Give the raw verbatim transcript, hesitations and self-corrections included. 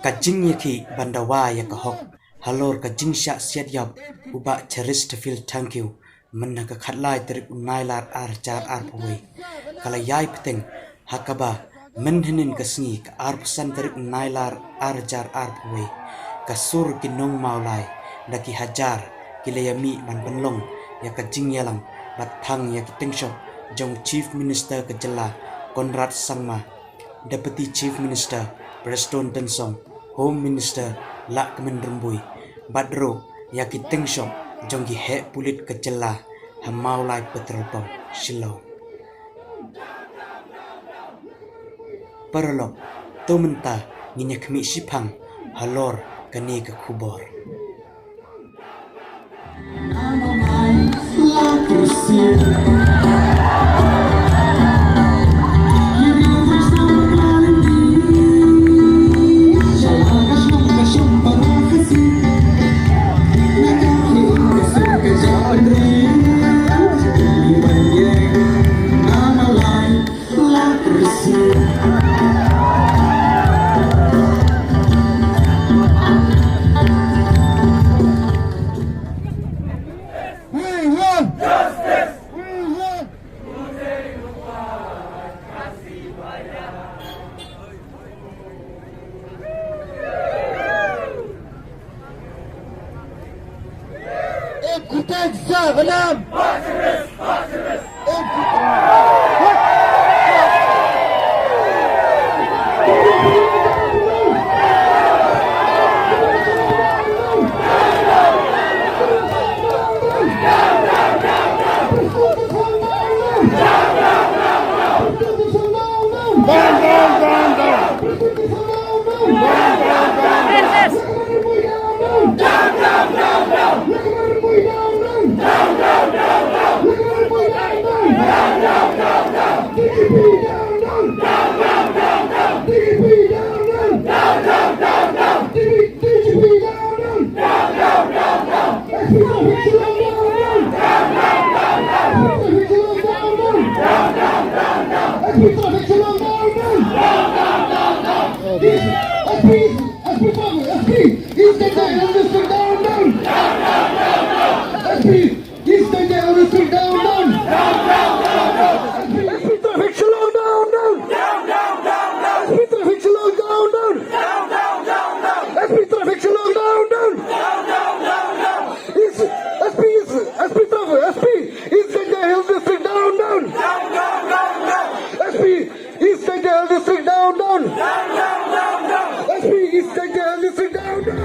Ka jingïakhih ban dawa ïa ka hok halor ka jingshah siat ïap u Bah Cheristerfield Thangkhiew mynha ka khatlai tarik u Nailar ar hajar arphew wei ka la ïai bteng ha kaba mynhynnin ka sngi ka arphew san tarik u Nailar ar hajar arphew wei ka sur ki nong Mawlai da ki hajar ki la ïa mih ban pynlong ïa ka jingïalang bad thang ïa ki tyngshop jong Chief Minister ka jylla Conrad Sangma, Deputy Chief Minister Prestone Tynsong, Home Minister Lahkmen Rymbui bad ruh ïa ki tyngshop jong ki heh pulit ka jylla ha Mawlai Petrol Pump, Shillong. Paralok, to mynta ngin ïa khmih shiphang halor kane ka khubor. East Jaintia Hills District, down, down. S P, East Jaintia Hills District, down, down. S P, East Jaintia Hills District, down, down.